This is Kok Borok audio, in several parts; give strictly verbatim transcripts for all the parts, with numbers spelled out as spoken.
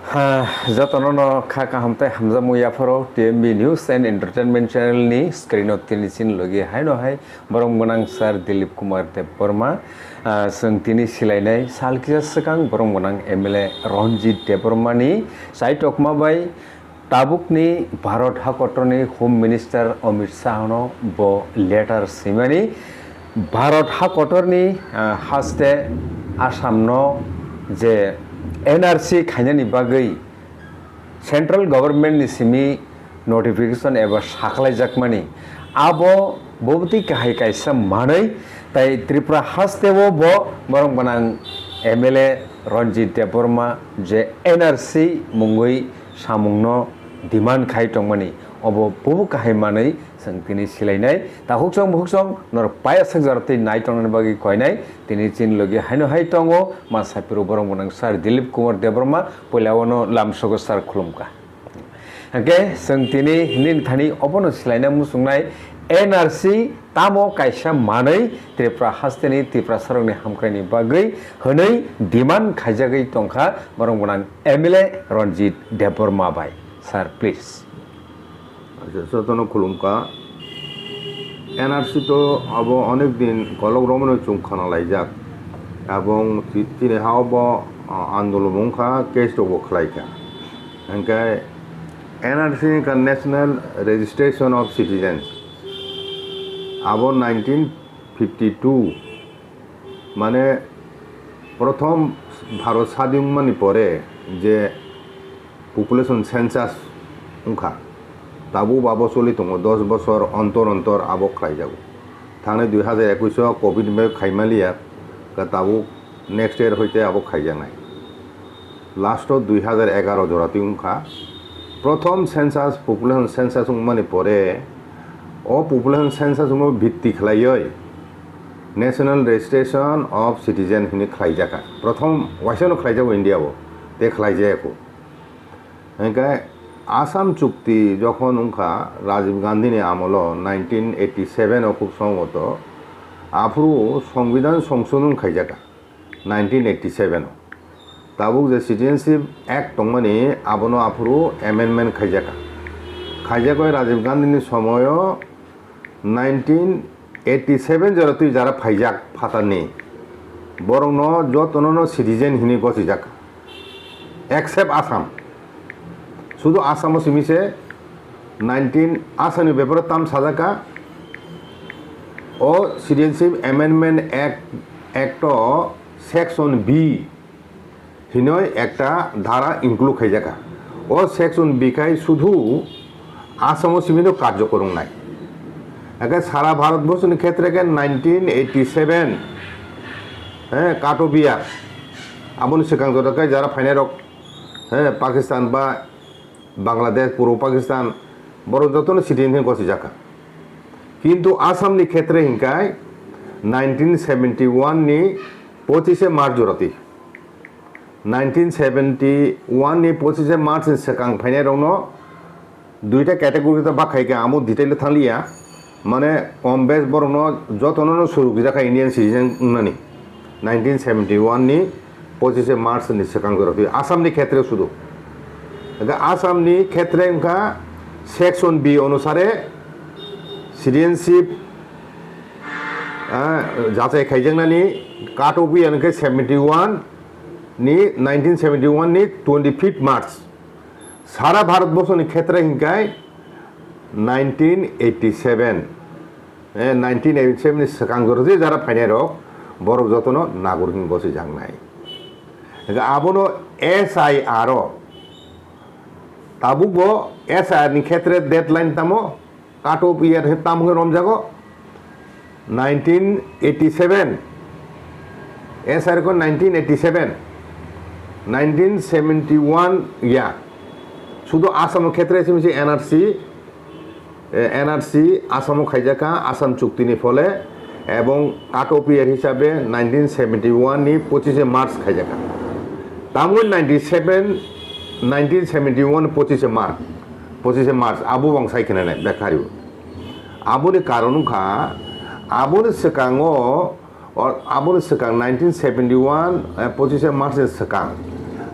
Ha, jotono no kha kaham tei hamjakmung yapharo T M B News and Entertainment Channel ni screen o tini chini logi haino hai borok gwnang Sir Dilip Kumar Debbarma. Ah, chwng tini silainai sal kisa swkang borok gwnang M L A Ranjit Debbarma ni chaitokma bai tabukni Bharat hakotorni Home Minister Amit Shah no bo letter swimani Bharat hakotorni, ah, haste Assam no je N R C khainani bagwi Central Government ni simi notification eba sakhlaijakmani, abo bobotwi kahai kaisa manwi, tai Tripura hasteo bo borok gwnang M L A Ranjit Debbarma je N R C mungwi samungno demand khai tongmani, obo bubo kahai manwi chwng tini silainai. Takhuk chwng bukhuk chwng norok paya sak jora twi nai tongnani bagwi koinai. Tini chini logi haino hai tongo ma saphuru borok gwnang Sir Dilip Kumar Debbarma, puila ono lamsogo sir khulumkha. Hwnkhe chwng tini nini thani obono silaina muchungnai N R C tamo kaisa manwi Tripura hasteni Tiprasarokni hamkraini bagwi hwnwi demand khaijagwi tongkha borok gwnang M L A Ranjit Debbarma bai. Sir, please. Acha, jotono khulumkha. N R C to abo onek din kolok romano chwng khana laijak. Abong ti-, tini ha obo, ah, andolon wngkha, case rokbo khlaikha. Hwnkhe N R C wngkha National Registration of Citizens. Abo nineteen fifty two, mane, prothom Bharat sadin wngmani pore je population census wngkha, tabuk abo choli tongo, dos bosor ontor ontor abo khlaijago. Thangnai dui hajar ekush o covid ni bagwi khaimaliya, ka tabuk next year hoite abo khaijaknai. Last o dui hajar egaro jora twi wngkha. Prothom census, population census wngmani pore, o population census wngma bhitti khlaiwi National Registration of Citizen hwnwi khlaijaka. Prothom waisano khlaijago India o, tei khlaijaya kho. Hwnkhe Assam chukti jokhon wngkha Rajiv Gandhi ni amolo nineteen eighty seven o khub somboto, aphuru Songbidan Songsodhon khaijaka. Nineteen eighty seven o. Tabuk je Citizenship Act tongmani, abono aphuru amendment khaijaka. Khaijakwi Rajiv Gandhi ni somoyo nineteen eighty seven jora twi jara phaijak phatarni. Borokno jotono no citizen hini gosijak. Except Assam. Sudu Assam o simi se nineteen Assam ni beparo tam sajaka. O Citizenship Amendment Act, Act o Section B hinoi ekta dhara include khaijaka. O Section B khai sudu Assam o simi no karjokor wngnai. Eke sara Bharat borso ni khetre ke nineteen eighty seven, eh, Kato Biar. Aboni swkang jora khe jara phainai rok, eh, Pakistan ba Bangladesh, Purbo Pakistan, borok jotono citizen hwnwi gosijak kha. Kintu Assam ni khetre hinkai nineteen seventy one ni pochishe March jora twi. Nineteen seventy one ni pochishe March ni swkang phainai rokno duita category ta bak khai kha, amo detail o thang liya. Mane, kom bes borokno jotono no suruk rijak kha Indian citizen wngnani. Nineteen seventy one ni pochishe March ni swkang jora twi Assam ni khetre sudu. Hwnkhe Assam ni khetre wngkha Section B onusare citizenship, ah, jachai khaijaknani cut off year hwnkhe seventy one ni, nineteen seventy one ni twenty fifth March. Sara Bharat borso ni khetre hinkai nineteen eighty seven, eh, nineteen eighty seven ni swkang jora je jara phainai rok, borok jotono nagorik hwnwi gosijaknai. Hwnkhe abono S I R o, tabuk bo S I R ni khetre deadline tamo, cut off year he tam hwnwi romjago nineteen eighty seven. S R ko nineteen eighty seven, nineteen seventy one ya. Sudu Assam khetre simi se N R C, eh, N R C Assam khaijaka, Assam chukti ni phole, ebong cut off year hisabe nineteen seventy one ni pochishe March khaijaka. Tamoni ninety seven, nineteen seventy one pochishe March, pochishe March, abo bang sai khna nai, bekha ribo. Aboni karon wngkha, aboni swkango, or aboni swkang nineteen seventy one, eh, pochishe March ni swkang,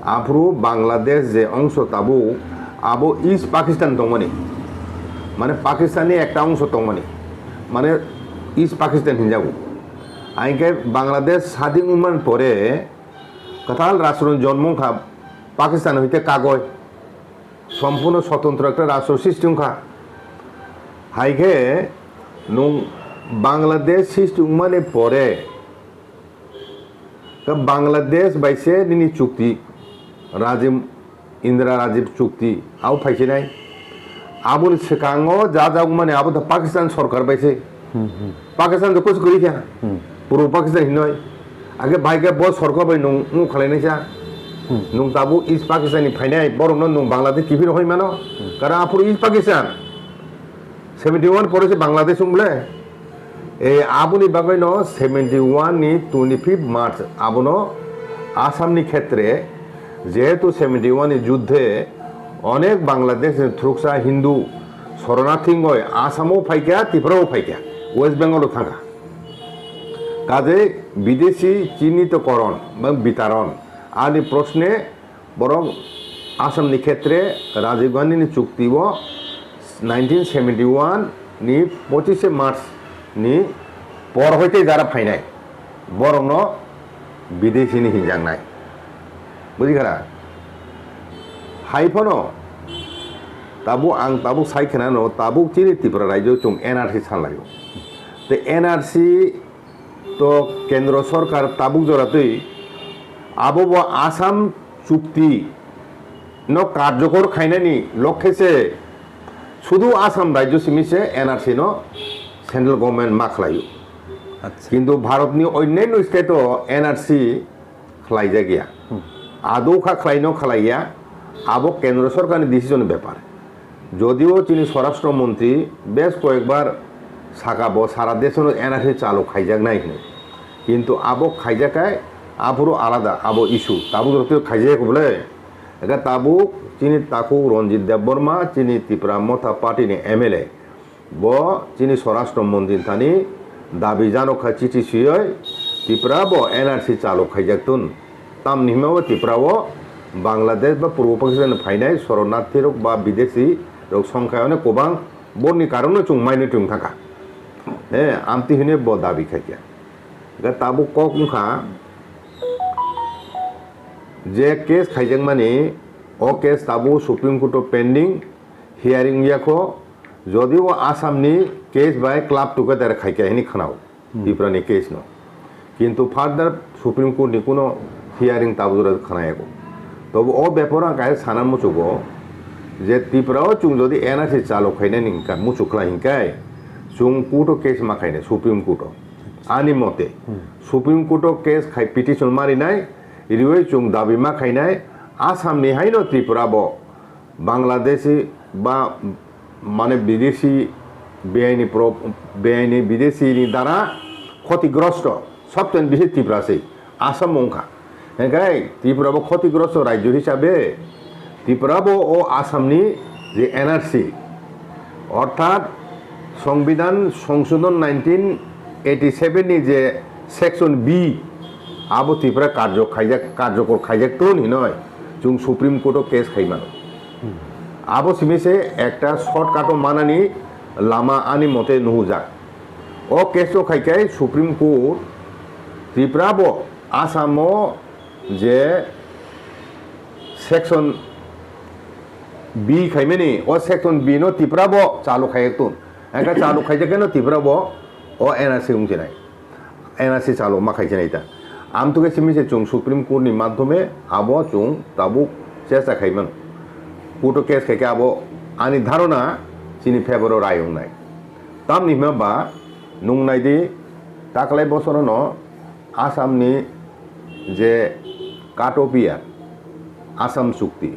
Aphuru Bangladesh je ongso tabuk, abo East Pakistan tongmani, mane Pakistan ni ekta ongso tongmani, mane East Pakistan hinjago. Hinkhe Bangladesh sadin wngmani pore kwtal rashtroni jonmo wngkha Pakistan hoite kagoi, sompurno sotantro ekta rashtra srishti wngkha. Haikhe nwng Bangladesh srishti wngmani pore, Ka Bangladesh bai se nini chukti, Rajiv, Indira Rajiv chukti, abo phaisinai. Aboni swkango ja jagmani abo to Pakistan sorkar bai se. Hmm, hmm. Pakistan to kuchu kwrwi kha. Hmm. Puro Pakistan hinoi. Age bai khe bo sorkar bai nung, nung khalainai sa. Hmm. Nung tabuk East Pakistan ni phainai, borok no nung Bangladesh kiphil hoi mano. Hmm. Karon aphuru East Pakistan. Seventy one pore se Bangladesh wng bole. E, aboni bagwi no seventy one ni twenty fifth March abono Assam ni khetre, jehetu seventy one ni juddhe onek Bangladesh ni thuruksa Hindu shoronathi wngwi Assam o phaikha, Tripura o phaikha, West Bengal o thangkha. Kajei bidesi chinitokoron ba bitaron ani proshne Borok Assam ni khetre Rajiv Gandhi ni chukti o nineteen seventy one ni pochishe March ni por hoite jara phainai borok no bidesi ni hinjaknai. Bujikha na? Hai phano tabuk ang tabuk sai khna no tabuk chini Tripura rajyo chung N R C sanlaio. Te N R C To kendro sorkar tabuk jora twi abo bo Assam chukti no karjokor khainani lokhe se sudu Assam rajyo simi se N R C no central government ma khlaio. Acha. Kintu Bharat ni onyaino state o N R C khlaijakya. Hmm. Adau kha khlaino khlaiya, abo kendro sorkar ni decision ni bepar. Jodio chini Swarashtra Montri bes koyekbar saka bo sara desono N R C chalu khaijaknai hinwi. Kintu abo khaijakai aphuru alada abo issue. Tabuk rotwi khaijak bole. Ega tabuk chini takhuk Ranjit Debbarma chini Tipra Motha Party ni M L A. Bo chini Swarashtra Montri thani dabi janokha chithi swiwi Tipra bo N R C chalu khaijaktun. Tamni hwnba bo Tripura o Bangladesh ba Purbo Pakistan ni phainai shoronathi rok ba bidesi rok songkha onek kwbang, borni karon no chung mainwi tong thangkha. He, amtwi hwnwi bo dabi khaikha. Ga tabuk kok wngkha je case khaijakmani, o case tabuk Supreme Court o pending, hearing yakho, jodi o Assam ni case bai club together khaikha hwnwi khwnao. Hmm. Tripura ni case no. Kintu further Supreme Court ni kuno hearing tabuk jora khwnayago. Tobo o bepar ang kaisa sana muchugo je Tripura o chung jodi N R C chalu khainani hwnka, muchuk khlai hinkai chung court o case ma khainai Supreme Court o. Ani mote, hmm, Supreme Court o case khai petition ma rinai, riwi chung dabi ma khainai Assam ni haino Tripura bo Bangladeshi ba mane bidesi beaini pro-, beaini bidesi ni dara khotigrosto sobten bisi Tripura se Assam wngkha. Hingkai Tripura bo khotigrosto rajyo hisabe Tripura bo o Assam ni je N R C orthat Songbidan Songshodhon nineteen eighty seven ni je section B abo Tripura karjo khaijak, karjokor khaijak ton hinoi chung Supreme Court o case khai mano. Abo simi se ekta shortcut o manani lama ani mote nuhujak. O case o khai khai Supreme Court Tripura bo Assam o je section B khaimani, o section B no Tripura bo chalu khai tun. Engkha chalu khai jakhe no Tripura bo o N R C wng chinai. N R C chalu ma khai chinai ta. Amtwkhe simi se chung Supreme Court ni madhyome abo chung tabuk chesta khai mano. Court o case khai khe abo ani dharona chini favor o rai wngnai. Tamni hwnba ba nwng nai di, taklai bosorono Assam ni je Katopia Assam Chukti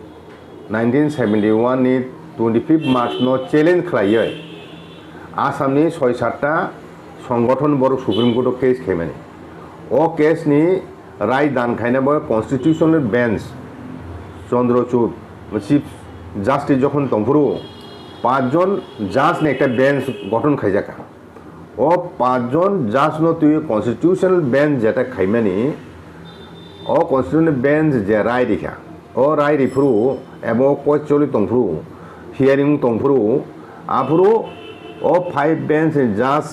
nineteen seventy one ni twenty fifth March no challenge khlaiwi Assam ni soi satta songgothon borok Supreme Court o case khaimani. O case ni rai dan khaina bo Constitutional Bench Chandrachud Chief Justice jokhon tongphuru pachjon judge ni ekta bench gothon khaijakha. O pachjon judge no twi Constitutional Bench jeta khaimani, o Constitutional Bench je rai rikha, O rai riphuru ebo court choli tongphuru, hearing tongphuru, aphuru o five bench ni judge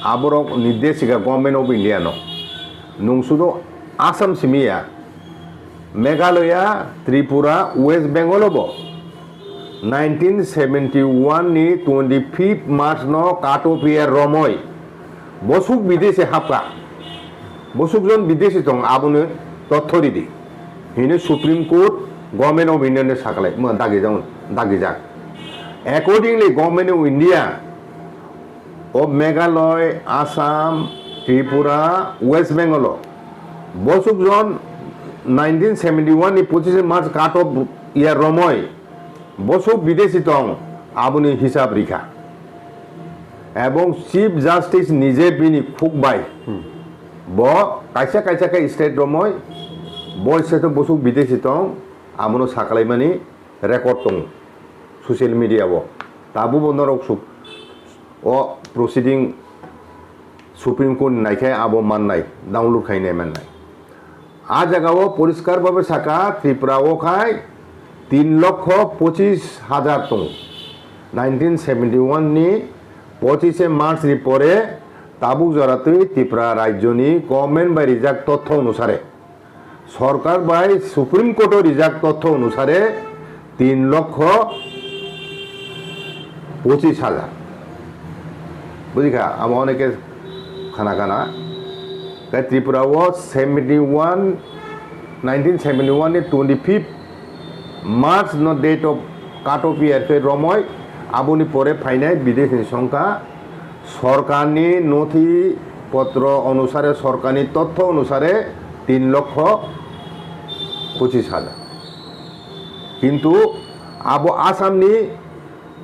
aborok nirdeshika Government of India no. Nung sudo Assam simiya, Meghalaya, Tripura, West Bengal bo nineteen seventy one ni twenty fifth March no cut off year romoi bosuk bidesi hapka. Bosuk jon bidesi tong aboni totho ridi. Hini Supreme Court Government of India ni saklai, mo dagi jang, dagi jak. Accordingly, Government of India o Meghalaya, Assam, Tripura, West Bengal o bosuk jon nineteen seventy one ni pochishe March cut off year romoi bosuk bidesi tong aboni hisab rikha. Ebong Chief Justice nije bini khuk bai bo kaisa kaisa khe state romoi bo state o bosuk bidesi tong abono saklaimani record tongo social media o. Tabuk bo norok suk o proceeding Supreme Court ni naikhe abo mannai, download khainai mannai. A jaga o poriskar bhabe saka Tripura o khai tin lokho pochis hajar tongo. Nineteen seventy one ni pochishe March ni pore tabuk jora twi Tripura rajyo ni government bai rijak totho onusare, sorkar bai Supreme Court o rijak totho onusare tin lokho pochis hajar. Bujikha, amo oneke khana khana. Kai Tripura o seventy one, nineteen seventy one ni twenty fifth March no date of cut off year khe romoi aboni pore phainai bidesi ni songkha sorkarni nothi potro onusare, sorkarni totho onusare tin lokho pochis hajar. Kintu abo Assamni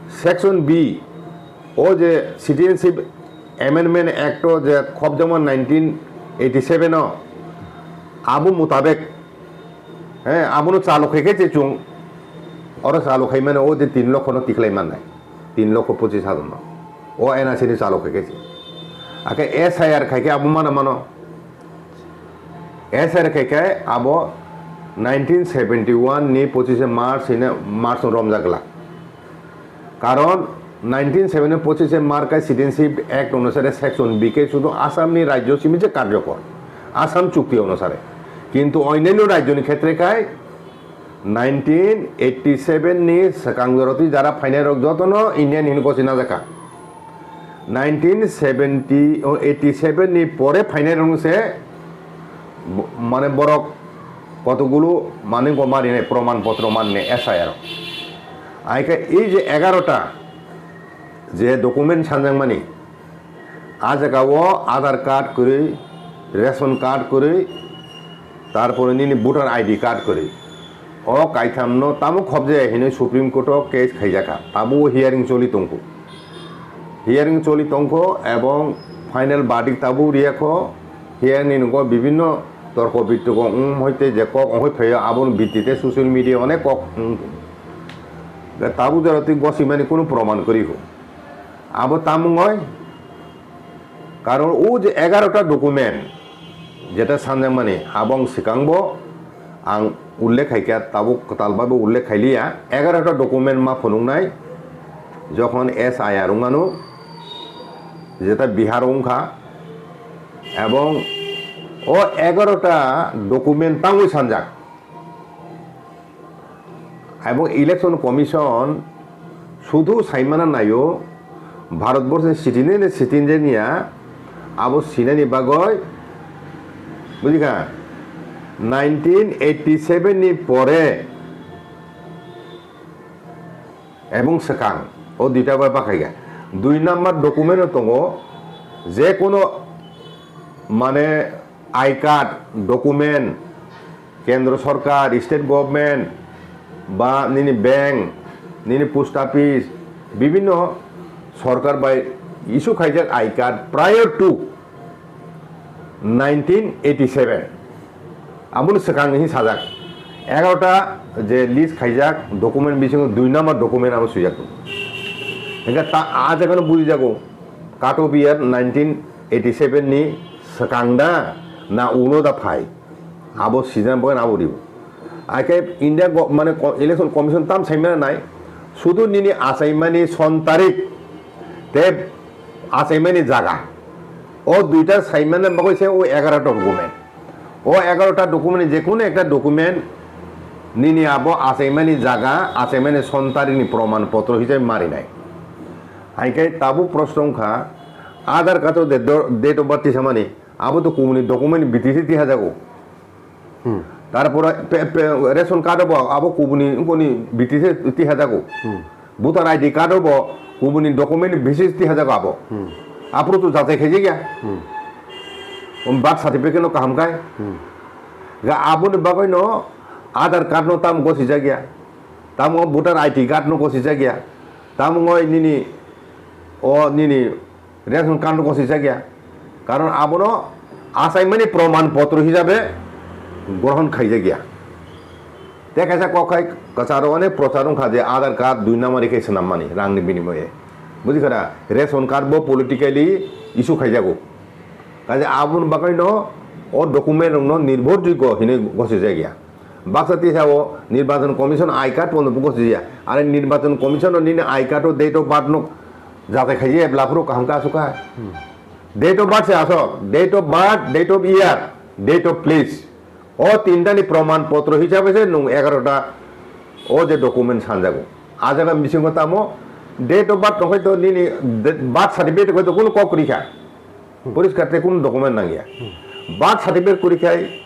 section B o je Citizenship Amendment Act o je khobjakma nineteen eighty seven o abo mutabek, he, abono chalo khaikhe se chwng oro chalo khaimani o je tin lokho no tikhlai mannai, tin lokho pochis hajar no o N R C ni chalo khaikhe se. Akhe S I R khaikhe abo mano mano. S R khaikhe abo nineteen seventy one ni pochishe March hine March no romjak glak. Karon nineteen seventy one pochishe March khai Citizenship Act onusare section B khe sudu Assam ni rajyo simi je karjokor, Assam chukti onusare. Kintu onyanyo rajyo ni khetre khai nineteen eighty seven ni swkang jorotwi jara phainai rok jotono Indian hini gosi najaka. Nineteen seventy, o, eighty seven ni pore phainai rok se bo-, mane borok kotogulu mane go marinai proman potro manne S I R. Aike ei je egarota je document sanjakmani, a jaga o Aadhaar card kwrwi, ration card kwrwi, tarpore nini voter I D card kwrwi. O kaithamno tamo khobjaya hinwi Supreme Court o case khaijakha. Tabuk o hearing choli tongkho. Hearing choli tongkho ebong final verdict tabuk riyakho. Hearing ni nogo bibinno torko bitorko wng hoite je kok wngwi phaio aboni bitti te social media onek kok wng. Tabuk jora twi gosimani kunu proman kwrwi kho. Abo tamung oi, karon o je egarota document jeta sanjakmani, abong swkangbo ang ullekh khaikha, tabuk kwtal bai bo ullekh khailiya, egarota document ma phunuknai, jokhon S I R wngmano, jeta Bihar wngkha, ebong o egarota document tangwi sanjak. Ebong Election Commission sudu saimana naio, Bharatborsoni citizen ni citizen ya abo sinani bagoi, bujikha, nineteen eighty seven ni pore ebong swkang o duita bai bakhaikha. Dui number document o tongo, je kono mane I card document, Kendro Sorkar, State Government, ba nini bank, nini post office, bibinno sorkar bai issue khaijak I card prior to nineteen eighty seven. Aboni swkang hinwi sajak. Egarota je list khaijak document bisingo dui number document abo swijak. Hingkhe ta, a jagano bujijago, cut off year nineteen eighty seven ni swkang da na ulo da phai. Abo season bo abo ribo. Haikhe India go-, mane ko-, Election Commission tam saimana nai, sudu nini achaimani son tarik tei achaimani jaga. O duita saimana bagwi se o egarota document. O egarota document ni jekunu ekta document nini abo achaimani jaga, achaimani son tarikni proman potro hisabe marinai. Haikhe tabuk proshno wngkha, Aadhaar card o de-, do-, date of birth tisamani, abo to kubuni document B T C tihajago. Hmm. Tarpore pe-, pe-, ration card bo abo kubuni, kubuni B T C tihajago. Hmm. Voter I D card bo kubuni document B T C tihajago abo. Hmm. Aphuru to jachai khaijak ya. Hmm. Um, birth certificate no kaham khai. Hmm. Ga aboni bagwi no Aadhaar card no tam gosijak ya. Tamo voter I D card no gosijak ya. Tamo nini o nini ration card no gosijak ya, karon abono achaimani proman potro hisabe grohon khaijak ya. Tei kaisa kok khai kwcharo onek prochar wngkha je Aadhaar card dui number khe swnammani rangni binimoye. Bujikha da? Ration card bo politically issue khaijago. Kaisa aboni bagwino o document rokno nirbhorjogyo hinwi gosijak ya. Baksa tisao Nirbachon Commission I card pono buko sijya. Are Nirbachon Commission o nini I card o date of birth no jatai khaye blapro kaham ka asuka. Hmm. Date of birth se asok, date of birth, date of year, date of place. O tinta ni proman potro hisabe se nung egarota o je document sanjago. A jaga bisingo tamo date of birth no hoito nini de-, birth certificate hoito kuno kok rikha. Poriskar te kuno document nangya. Birth certificate kuri khai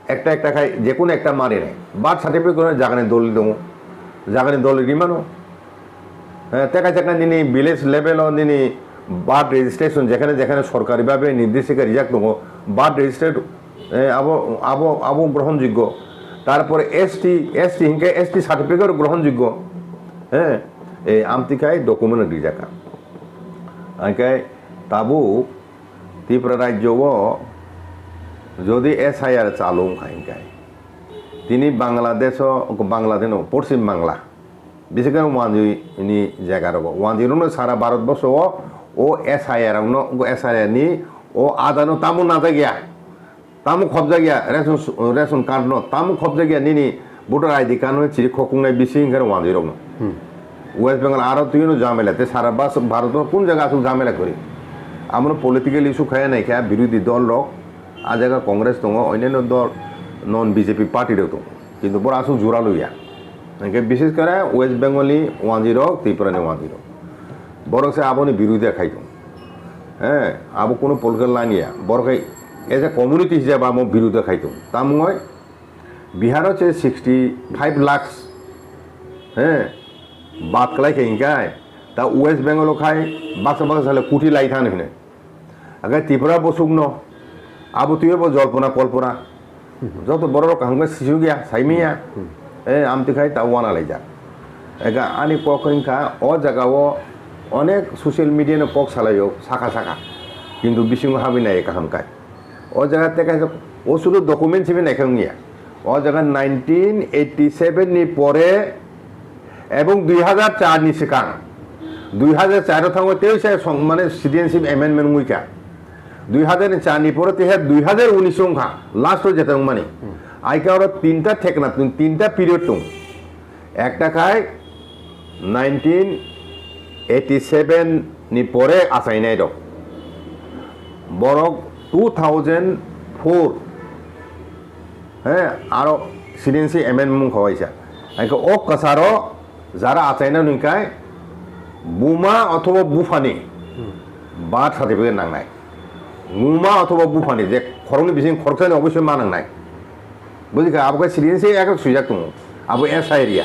ekta ekta khai jekunu ekta mari nai. Birth certificate kuri jagani dolil dongo. Jagani dolil rimano. Eh, te kaisa khe nini village level o nini birth registration jekhane jekhane sorkari bhabe nirdeshika rijak tongo. Birth registered, eh, abo, abo, abo grohonjogyo. Tarpore S T, S T hinkhe S T certificate grohonjogyo. Eh, eh, amtwi khai document rijak. Hinkhe tabuk Tripura rajyo o jodi S I R chalu wngkha hinkhe, tini Bangladesh o, Bangladesh no, Poschim Bangla, bisekhe wanjui ni jaga rogo, wanjui rok no sara Bharat borsho o, o S I R rok no, S I R ni o ada no tamo najak ya. Tamo khobjak ya ration, ration card no, tamo khobjak ya nini voter I D card no chiri khokungnai bisi hinkhe wanjui rok no. Hmm. West Bengal aro twi no jamela, te sara bas Bharat no kun jaga asuk jamela kori. Amro political issue khaya nai kha birodhi dol rok, a jaga Congress tongo, onyanyo dol non B J P party rok tongo. Kintu boro asuk jura luya. Hinkhe bishes kore West Bengal ni wanjui rok, Tripura ni wanjui rok. Borok se aboni birodhi khai tong. He, abo kuno political line ya. Borok hai as a community hisab amo birodhi khai tong. Tamungoi Bihar o se sixty five lakhs, he, bad kalai khe hinkai. Ta West Bengal o khai baksa baksa sale kuti lai thang hine. Aga Tripura bosuk no, abo tuyo bo jolpona kolpona. Joto borok rok kaham khe sisuk ya, saimanya. Hmm. Eh, amtwi khai ta wana laijak. Ega ani kok wngkha, o jaga o onek social media no kok salaio, saka saka. Kintu bisingo habwi nai kaham kai. O jaga te kaisa, o sudu document sibi naikha wngya. O jaga nineteen eighty seven ni pore ebong dui hazar char ni swkang, dui hazar char o thango tei se song, mane, citizenship amendment wngwi kha. Dui hazar ni char ni pore tei dui hazar unis wngkha, last o jeta wngmani. Hmm. Aika oro tinta thekna, tinta period tong. Ekta khai nineteen eighty seven ni pore achainai rok. Borok two thousand four, he, aro citizenship amendment wngkha waisa. Haikhe o kwcharo jara achaina hwnkhai buma othoba buphani birth certificate nangnai. Buma othoba buphani je khoroknwi bising khoroksani obosoi ma nangnai. Bujikha, abo khe citizenship act o swijak tongo. Abo S I R ya.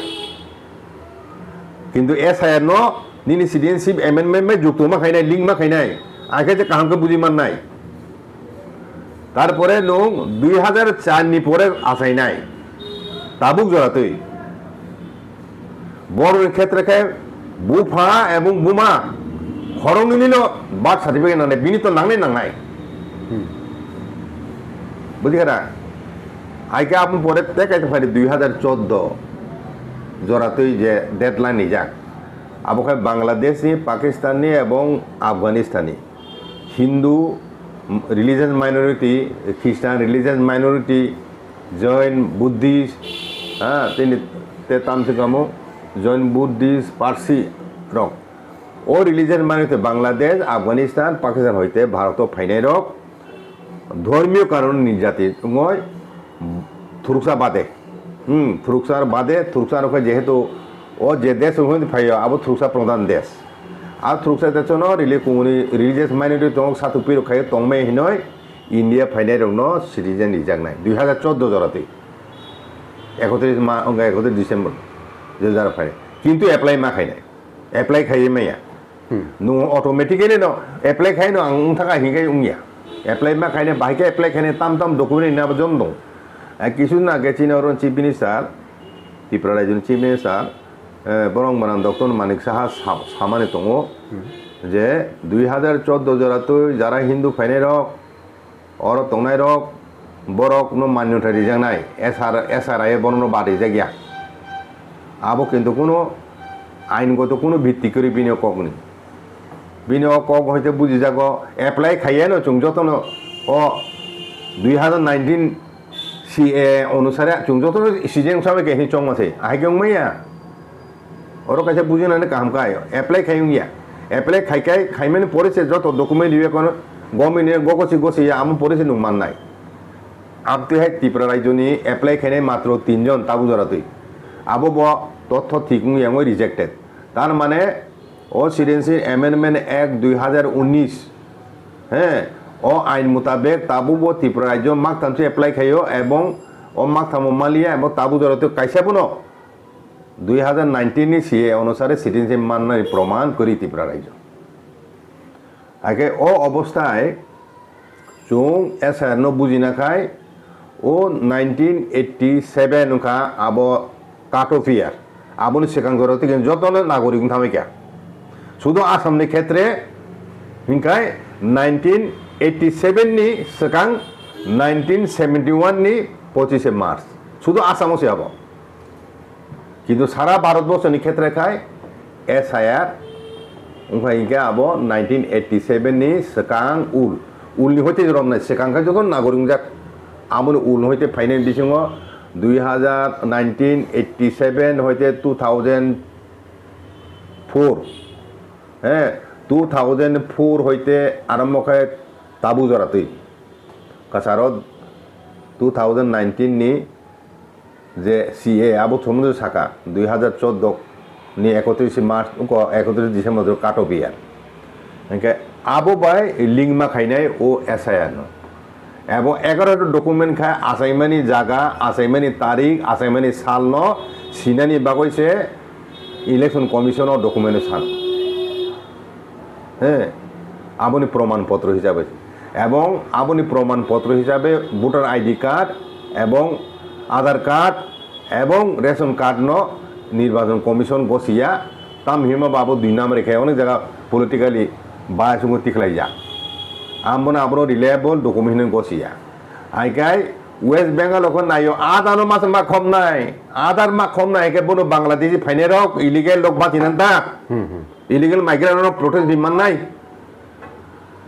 Kintu S I R no nini citizenship amendment bai jukto ma khainai, link ma khainai. Akhe je kaham khe buji mannai. Tarpore nwng dui hazar char ni pore achainai. Tabuk jora twi. Borokni khetre khe bupha ebong buma khoroknwini no birth certificate nangnai, bini to nangnai nangnai. Hmm. Bujikha da? Aike aboni pore tei kaisa phaidi dui hazar chordo jora twi je deadline rijak. Abo khe Bangladesh ni, Pakistan ni ebong Afghanistan ni Hindu religious minority, Christian religious minority, Jain, Buddhist, ha, tini te tamswk kamo Jain, Buddhist, Parsi rok. O religion mane te Bangladesh, Afghanistan, Pakistan hoite Bharoto phainai rok dhormiyo karon ni jati wngoi thuruksa bade. Hmm, thuruksa bade, thuruksa rok jehetu o je desh rok phaio abo thuruksa pradhan desh. A thuruksa desh no rili kumuni religious minority tong sathuk piro khaio tongmai hinoi India phainai rok no citizen rijaknai dui hazar chordo jora twi. Ekotris ma, wngkha ekotris December dui hazar phai. Kintu apply ma khainai. Apply khaiwi maya. Hmm. Nwng automatically no apply khai no ang wngthaka hinkai wngya. Apply ma khainai, bahai khe apply khainai tam tam document ni abo jon dong. Ai kisu na khe chini oro Chief Minister, Tripura Rajya ni Chief Minister, eh, borok mwnang Doctor Manik Saha sa-, samani tongo Hmm. je dui hazar chordo jora twi jara Hindu phainai rok, oro tongnai rok, borok no manyota rijaknai, S R, S R I bono no bad rijak ya. Abo kintu kuno aingoto kuno bhitti kwrwi bini o kokni. Bini o kok hoite bujijago, apply khaiya no chwng jotono o dui hazar nineteen C A onusare chwng jotono sijeng sabai khe hin chongma se, ahai khe wngmaya. Oro kaisa bujinani kaham kha, apply khai wngya. Apply khai khai, khaimani pore se joto document rwi kono government ni gogosi gosi ya, amo pore se nwng mannai. Abtwi hai Tripura Rajyo ni apply khainai matro tin jon tabu jora twi. Abo bo totho thik wngya wngwi rejected. Tar mane o Citizenship Amendment Act dui hazar unis, he, o ain mutabek tabu bo Tripura Rajyo maktham se apply khaio ebong o makthamo maliya ebong tabu jora twi kaisa bono dui hazar nineteen ni C A onusare citizenship mannani proman kwrwi Tripura Rajyo. Hakhe o obosthai chwng S I R no bujina khai o nineteen eighty seven wngkha abo cut off year. Aboni swkang jora twi jotono nagorik wng thamai kha. Sudo Assam ni khetre hinkhai nineteen eighty seven ni swkang nineteen seventy one ni pochishe March. Sudo Assam o se abo. Kintu sara Bharat borso ni khetre khai S I R wngkha hinkhe abo nineteen eighty seven ni swkang ul. Ul ni hoite romnai swkang khai joto nagorik wngjak. Aboni ul hoite phainai bisingo dui hazar nineteen eighty seven hoite two thousand four. He, two thousand four hoite arombo khai tabu jora twi. Kasaro two thousand nineteen ni je C A abo somondo saka dui hazar chordo ni ekotris March uko ekotris December do cut off year. Hinkhe abo bai link ma khainai o S I R no. Ebo egaroto document khai achaimani jaga, achaimani tarik, achaimani salno sinani bagwi se Election Commission o document o san. He, aboni proman potro hisabe. Ebong aboni proman potro hisabe voter I D card ebong Aadhaar card ebong ration card no Nirbachon Commission gosiya, tam hima ba abo dui number khe onek jaga politically bias wngwi tikhlaijak. Ambono abono reliable document hinwi gosiya. Hai khe West Bengal o khe naio, Aadhaar no masa ma khobnai, Aadhaar ma khobnai khe bono Bangladeshi phainai rok illegal rok bachinani ta, Hmm, hmm. Illegal migrant rok protest di mannai.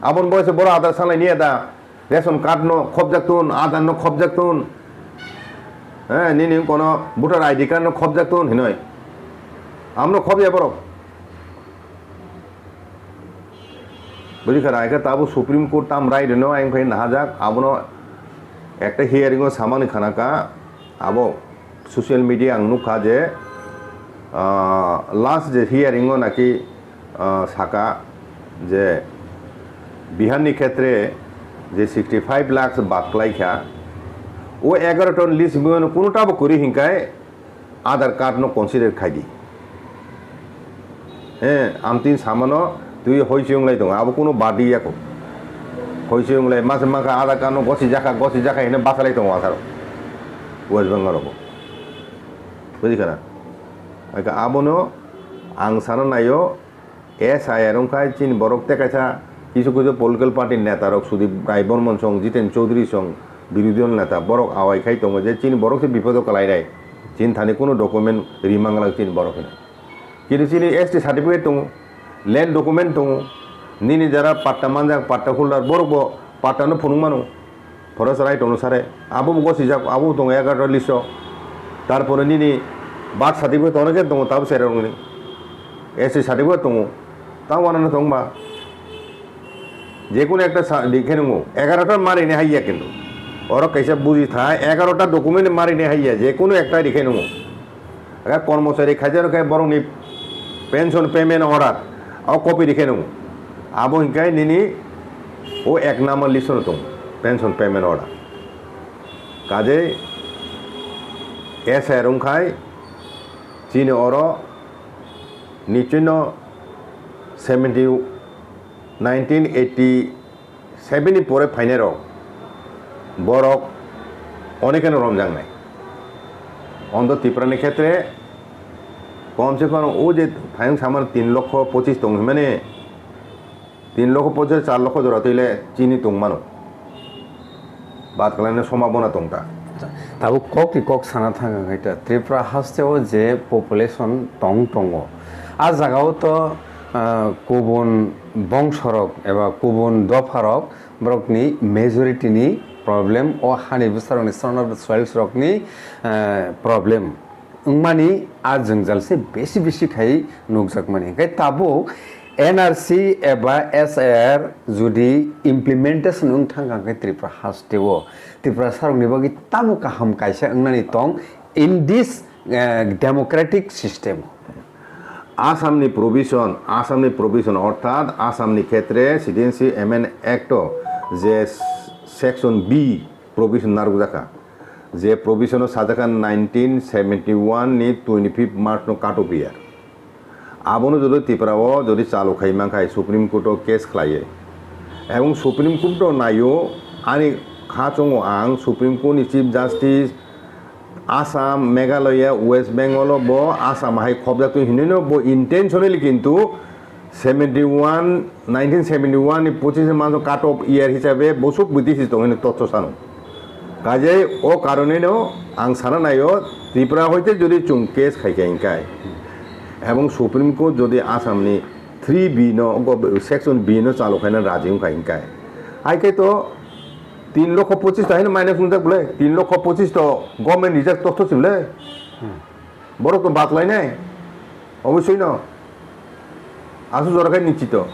Aboni boyese boro Aadhaar salai niya da. Ration card no khobjak tun, Aadhaar no khobjak tun. Eh, nini kono voter I D card no khobjak tun hinoi. Amno khobya borok. Bujikha, ai khe tabo Supreme Court tam rai rino ayang phai nahajak, abono ekta hearing o samani khana ka, abo social media ang nukha je, ah, last je hearing o naki, ah, saka je Bihar ni khetre je sixty five lakhs bad khlai kha, o egaroto list ni bumung kuno tabo kwrwi hinkai Aadhaar card no consider khai di. He, amtwini samano twi hoi se wng lai tongo, abo kuno bad ya kho. Hoi se wng lai, masa mangkha Aadhaar card no gosi jakha, gosi jakha hino basa lai tongo asaro. West Bengal rogo. Bujikha na? Aka abono ang sana naio, S I R wngkha chini borok tei kaisa kisu kisu political party neta rok Sudip Rai Barman song, Jiten Chaudhary song, birodhi dol neta borok awai khai tongo je chini borok se bipodo kwlai nai. Chini thani kunu document ri manglak chini borok hino. Kini chini S T certificate tongo, land document tongo, nini jara patta manjak, patta holder borok bo patta no phunuk mano. Khorok chwrai tongo sare. Abo bo gosijak, abo bo tongo egaroh list o. Tarpore nini birth certificate tongo khe tongo, tabo chwrai rokni. S C certificate tongo. Tamo wanano tongba. Jekunu ekta sa-, rikhe nungo. Egaroh ta marini haiya kintu. Oro kaisa buji tha, egaroh ta document marini haiya, jekunu ekta rikhe nungo. Aga kormochari khaijak khe borokni pension payment order o copy rikhe nung. Abo hinkai nini o ek number list o tong pension payment order. Kajei S I R wngkhai chini oro nichino seventy nineteen eighty seven ni pore phainai rok, borok onekeno romjaknai. Onto Tripura ni khetre kom se kom o je thayung samano tin lokho pochis tong himani, tin lokho pochis char lokho jora twi le chini tong mano. Bat kwlaino sombhabona tong ta. Tabuk kok ni kok sana thang khe ta Tripura haste o je population tong tongo, a jaga o to, ah, kubun bongsorok eba kubun dopharok borokni majority ni problem, o hani bwsarokni, soil rokni, eh, problem wngmani a jwngjal se besi besi khai nukjakmani. Hingkhe tabuk N R C eba S I R jodi implementation wng thang kha khe Tripura haste o, Tripura sarokni bagwi tamo kaham kaisa wngnani tong in this, eh, democratic system. Assamni provision, Assamni provision, orthat Assamni khetre Citizenship Amendment Act o je section B provision narwkjakha, je provision o sajakha nineteen seventy one ni twenty fifth March no cut off year. Abono jodi Tripura o jodi chalu khai mankhai Supreme Court o case khlaiye, ebong Supreme Court o naio, ani kha chongo ang Supreme Court ni Chief Justice Assam, Meghalaya, West Bengal o bo Assam hai khobjak twi hinwi no bo intentionally kintu seventy one, nineteen seventy one ni pochis ni maso cut off year hisabe bosuk bwtwi si tong hino totso sano. Kajai o karone no ang sana naio Tripura hoite jodi chung case khai khe hinkai ebong Supreme Court jodi Assam ni three B no go section B no chalu khaina raji wngkha hinkai hai khe to tin lokho pochis ta haino minus wngjak bwle, tin lokho pochis to government rijak totho si bwle. Borok to bat lainai, obosoi no. Asu jora khai nichito.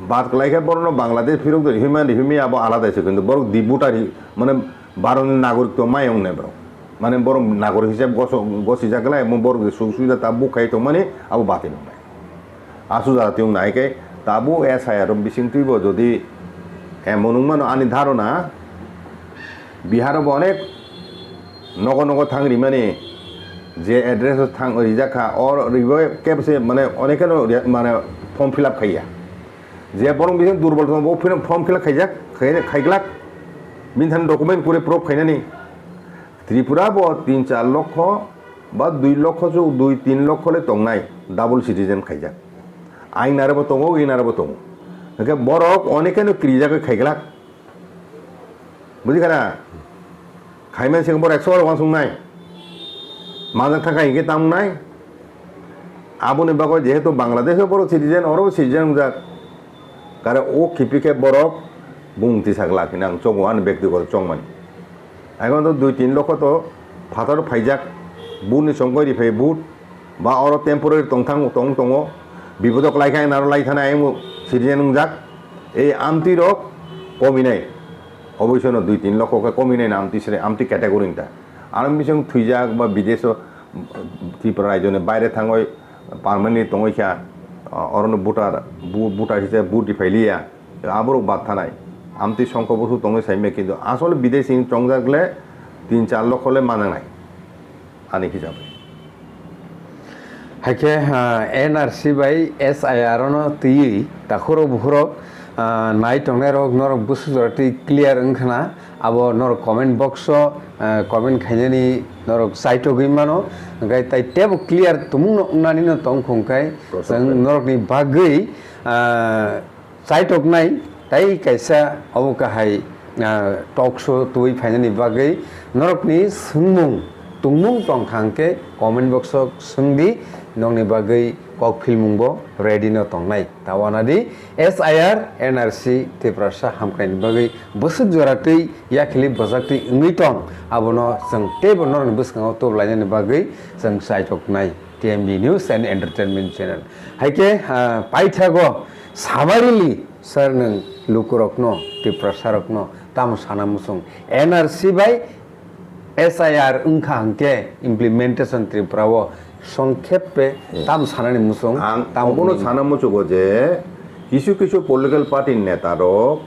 Bat kwlai khe borokno Bangladesh phirok de rihima rihimi abo alada se, kintu borok di voter hi, mane Bharatni nagorik to mai wngnai borok. Mane borok nagorik hisab goso-, gosijak lai, abo borok je suk suida ta buk khai tongmani abo bati nongnai. Asu jora tiyung nai khe tabuk S I R bising twibo jodi emon wngmano ani dharona Bihar bo onek nogo nogo thang rimani je address o thang rijak kha, o ribo kebo se mane onek kheno ri-, mane form fill up khaiya. Je borok bising durbol tongo bo form fill up khaijak, khai-, khaiglak. Bini thani document kure proof khainani. Tripura bo tin char lokho ba dui lokho chu dui tin lokho le tongnai double citizen khaijak. Aing nare bo tongo, wi nare bo tongo. Hingkhe borok onek kheno kirijak khaiglak. Buji khana? Khaiman sing borok ekso bar wansuk nai. Majak thangkha hinkhe tamo nai. Aboni bagwi jehetu Bangladesh o borok citizen, oro citizen wngjak. Kare o khipi khe borok bung tisa glak hinwi ang chongo ani bektigoto chongmani. Ekhon to dui tin lokho to phatar phaijak, buni songkoi riphai but. Ba oro temporary tongthang tong tongo, bibodo kwlai khe ang naro lai thana ayung citizen wngjak. Ei amtwi rok kominai, oboisono dui tin lokho khe kominai na amtwi sre, amtwi category wngta. Aro bising thwijak ba bidesh o Tripura rajyoni baire thangoi permanently tongoi kha, orono voter, bu-, voter hise vote riphai liya, aborok bad thanai. Amtwi songkho bosuk tongoi saimya kintu asol bideshi chongjak le tin char lokho le mananai. Ani hisabe. Haikhe, ah, N R C bai S I R no twiwi takhurok bukhurok, ah, nai tongnai rok norok busu jora twi clear wngkhana abo norok comment box o, ah, comment khainani norok chaitogwi mano, hwnkhe tai tebo clear tumung no wngnani no tongkhong khai. Proshno chwng khlai. Norokni bagwi, ah, chaitoknai tai kaisa obo kahai, ah, talk show tubui phainani bagwi norokni swngmung tungmung tongkha hwnkhe comment box o swngdi, nokni bagwi kok philmung bo ready no tongnai. Ta wanadi S I R, N R C Tiprasa hamkraini bagwi bwswk jora twi yakhili bwjak twi wngwi tong, abono chwng teibo norokni bwskango tublainani bagwi chwng chaichoknai T M B News and Entertainment Channel. Haikhe, ah, paithago sabarili sir nwng lukurokno, Tiprasarokno tamo sana muchung N R C bai S I R wngkha hwnkhe implementation Tripura o songkhepe Hmm. tam sanani muchung, Ang tam obono hwnwi. Sana muchugo je kisu kisu political party neta rok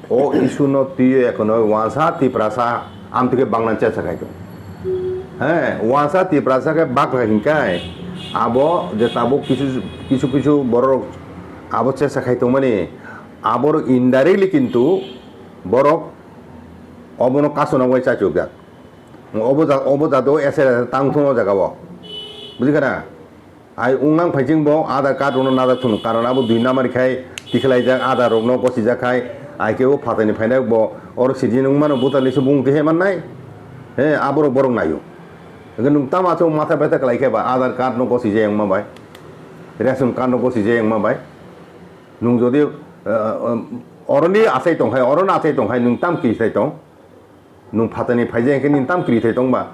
o issue no twiwi ekono wansa Tiprasa amtwkhe bangna chesa khai tong. He, wansa Tiprasa khe bakla hinkai abo je tabuk kisu kisu kisu borok abo chesa khai tongmani abo indirectly kintu borok obono kasona bai chachukjak. Obo ja-, obo jato S R S tang thung o jaga o. Bujikha na? Ai wnglang phaising bo Aadhaar card rokno najak thung, karon abo dui number khai tikhlaijak, Aadhaar rokno gosijak khai, ai khe o phatani phainai bo oro sijin wngmano voter list o bung twi he mannai. He, aborok borok naio. Hwnkhe nwng tamo aswk matha betha kwlai khe ba Aadhaar card no gosijak wngma bai, ration card no gosijak wngma bai. Nwng jodi, eh, eh, oroni achai tong hai, oroni achai tong hai, nwng tam kiri thai tong. Nwng phatani phaijak hwnkhe nini tam kiri thai tong ba?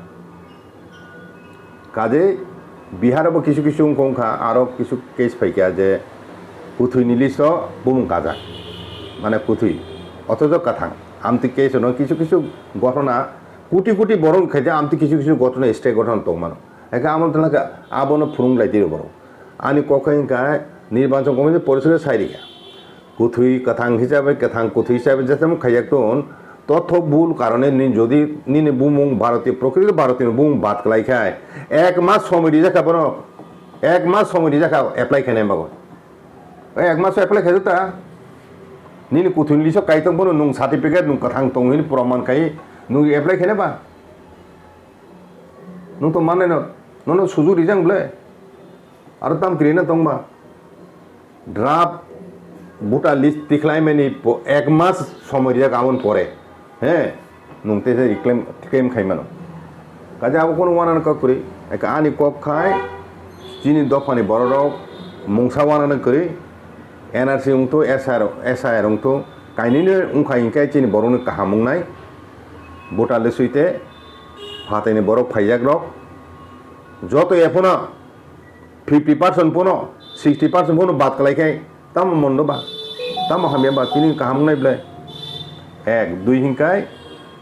Kaje Bihar bo kisu kisu wngkha, aro kisu case phaikha je kwthwini list o bumung kajak, mane kwthwi, othocho kwthang. Amtwi case no kisu kisu ghotona, koti koti borok khaide amtwi kisu kisu ghotona state ghotona tongmano. Hwnkhe amo wngkha abono phwrwng lai tiro borok. Ani kok khe wngkha Nirbachon Commission Porishod sai rikha. Kwthwi kwthang hisabe, kwthang kwthwi hisabe jesamo khaijak ton, totho bul karone nini jodi nini bumung Bharatiyo, prokrito Bharatiyo ni bumung bad kwlai khai, ek mas somoi rijak kha bono, ek mas somoi rijak kha apply khainai bago. Ek mas apply khaijak ta, nini kwthwini list o kai tong bono nwng certificate nwng kwthang tongo hini proman khai nwng apply khainai ba? Nwng to manai no, nono sujuk rijak ble? Aro tam kwrwi na tongba? Draft voter list tikhlaimani po-, ek mas somoi rijak aboni pore. He, nwng tei se claim, claim khai mano. Kaje abo kono wanano kok kwrwi. Eka ani kok khai chini dophani bororok mungsa wanano kwrwi. N R C wngthu, S I R, S I R wngthu. Kainwino wngkha hinkhe chini borokni kaham wngnai. Voter list swi te phathaini borok phaijakrok. Joto ephono fifty percent pono, sixty percent pono bad kwlai khe tamo mondo ba, tamo hamya ba, chini kaham wngnai ble. Ek, dui hinkai,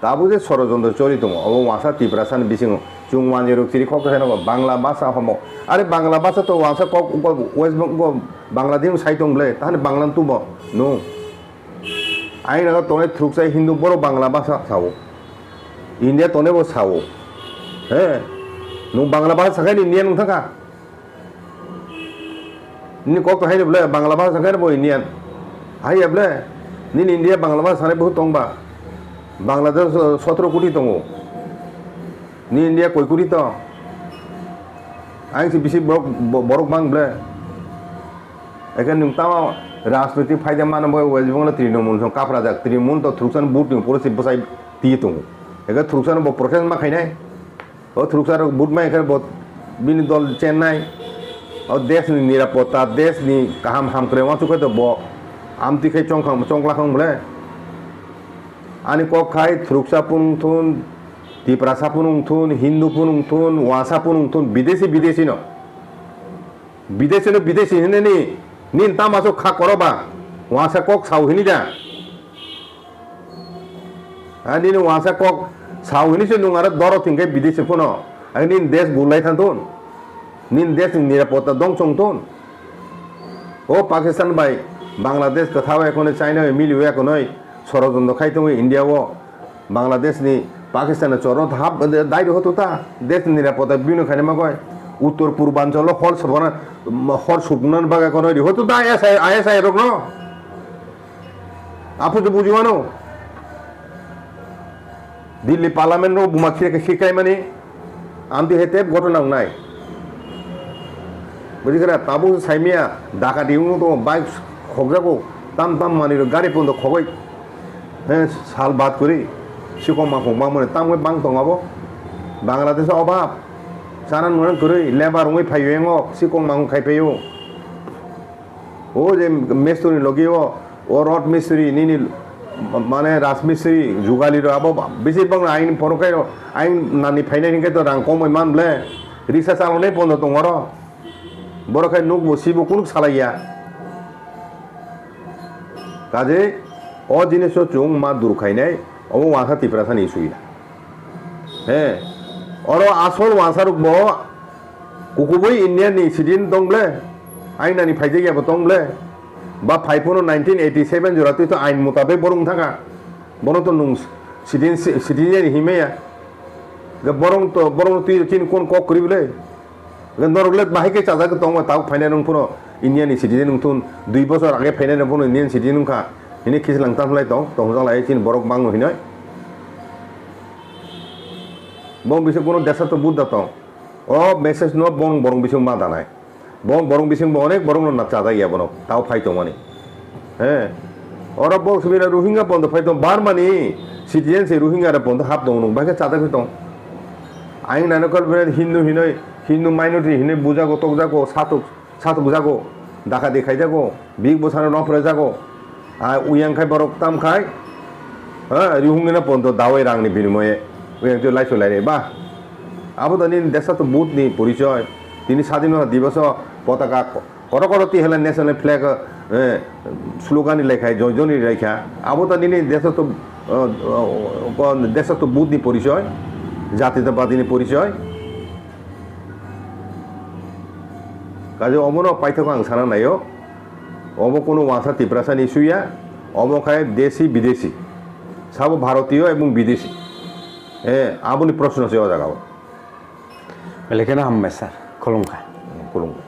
tabuk je sorojontro choli tongo, obo wansa Tiprasani bisingo, chwng wanjwi rok chiri kok khe no Bangla bhasha homo. Are Bangla bhasha to wansa kok, kok West Beng-, kok Bangladesh sai tong ble, tahani Bangla tubo, no. Aini naga tongnai thuruksa Hindu borok Bangla bhasha sao. India tongnai bo sao. He? Nwng Bangla bhasha sakai ni Indian wng thangkha? Nini kok to haino ble Bangla bhasha sakai bo Indian. Haiya ble? Nini India Bangla bhasha sanai bo tongba? Bangladesh sotro koti tongo. Ni India koi koti to? Ang si bisi borok, bo-, borok bang ble. Eke nwng tamo rajniti phaida mano bo West Bengal Trinamool song kaprajak. Trinamool to thuruksan but ni pore si bwsai twi tongo. Eke thuruksan bo protest ma khainai. O thuruksa rok but ma khe bo bini dol chennai. O desh ni nirapotta, desh ni kaham hamkrai wansuk khe to bo amtwi khe chongkhang, chongklakhang ble. Ani kok khai thuruksa phunung thun, Tiprasa phunung thun, Hindu phunung thun, Wansa phunung thun, bidesi, bidesi no. Bidesi no bidesi hinani, nin tamaso kha koro ba, Wansa kok sao hini da. Ha, nini Wansa kok sao hini se nung aro doro thingke bidesi phuno. Ani nin desh gulai thang thun. Nin desh ni nirapotta dong chong thun. O Pakistan bai Bangladesh kwtha bai khonwi China bai mili bai khonwi sorojontro khai tongo India o. Bangladesh ni Pakistan ni chorno hap dai rw hoto ta. Desh ni nirapotta bino khaini magoi. Uttor purbanchal o hor sobona, hor subna bagwi khonwi rw hoto ta I S I, I S I rokno. Aphuru bujiwano. Delhi parliament no buma khire khe khikai mani, amtwi hai tep ghotona wngnai. Bujikhara tabuk saimia dakati wngno tongo, bike khokjago, tam tam manwi rok gari pondo khogoi. He sal bad kwrwi sikong makhong bangmani tamwi bang tongo abo. Bangladesh o obab, chana nungna kwrwi, lebar wngwi phaio engo, sikong makhong khai phaio. O je mistri ni logi o, o rod mistri, nini mane raj mistri, jugali rok abo besibak no aing phoro khe aing nani phainai hwnkhe to rang komoi man ble, riksa chalonai pondo tong oro. Borok khe nukbo sibo kunuk salaiya. Kaje o jinis o chwng ma dur khainai, obo wansa Tiprasa ni issue ya. He, oro asol wansa rok bo kukubui India ni citizen tong ble, aing nani phaijak ya bo tong ble, ba phai phano nineteen eighty seven jora twi to ain mutabek borok wng thaka, bono to nung citizen, citizen ni himya ya, borok to, borok no twi chini kon kok kwrwi ble. Norok le bahai khe chajak tong ba, tabuk phainai nwng phano India ni citizen wng thun, dui bosor age phainai nwng phano Indian citizen wng kha, hini khichlang tang lai tong, tong jak lai chini borok bang no hinoi. Bong bisa kono desa to buddha tong. O message no bong borok bising ma danai. Bong borok bising bo onek borok no na chajak ya bono, tabuk phai tong mani. He. Oro bo subira Rohingya pondo phai tong, Burma ni citizen se Rohingya re pondo hap tong nung, bahai khe chajak tong. Aing nani kol bere Hindu hinoi, Hindu minority hinoi bujago, tokjago, satok, satok jago, dakati khaijago, big bosano nopre jago. A uyang khai borok tam khai, ha, Rohingya no pondo dawai rang ni binimoye, uyang twi laisu lai ba. Abo to nini desa to but ni porichoy, tini sadinota diboso potaka Kotor kotor twi hala national flag, eh, slogan ni lekha, joy joy ni lekha. Abo ta nini deso to, eh, eh, deso to but ni porichoy, jati to badi ni porichoy. Kaje omono paithak ang sana naio. Obo kono wansa Tiprasa ni suya, obo khai desi bidesi. Sabo Bharatiyo ebong bidesi. Eh, aboni proshno se o jaga o. Belekeno hambai sir, khulumkha. Khulumkha.